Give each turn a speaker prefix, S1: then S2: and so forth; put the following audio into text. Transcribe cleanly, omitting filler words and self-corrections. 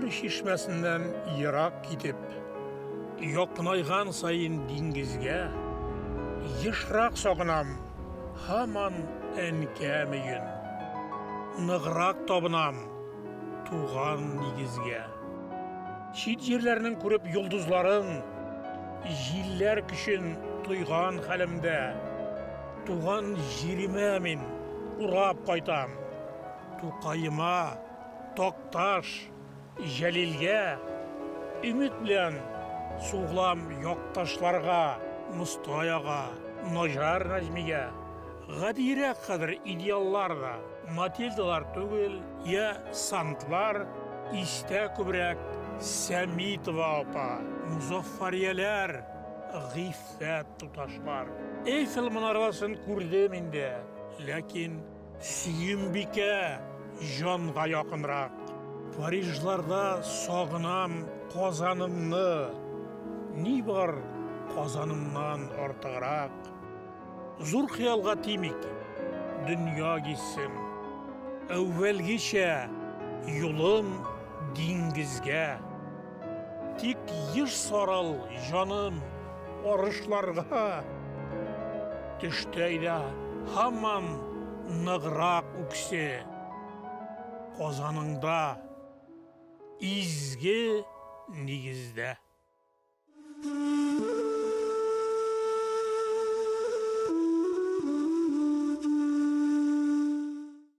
S1: Нур чишмәсеннән ерак китеп, Якынайган саен диңгезгә, Ешрак сагынам һаман әнкәм өен, Ныграк табынам туган нигезгә. Чит җирләрнең күреп йолдызларын, Җилләр көчен тойган хәлемдә, Туган җиремә мин урап кайтам, Тукаема, Такташ, Җәлилгә, Өмет белән сугылам якташларга, Мостай ага, Наҗар Нәҗмигә. Гадиерәк хәзер идеаллар да, Матильдалар түгел, я Сантлар, Истә күбрәк Сәмитова апа, Мозаффарияләр, Гыйффәт туташлар. Эйфел манарасын күрдем инде, ләкин Сөембикә җанга якынрак. Парижларда сагынам Казанымны, Ни бар Казанымнан артыграк? Зур хыялга тимик, дөнья гизсен. Әүвәлгечә юлым диңгезгә. Тик еш сарыл, җаным, арышларга. Төштә әйдә, һаман ныграк үксе. Казаныңда, изге нигездә.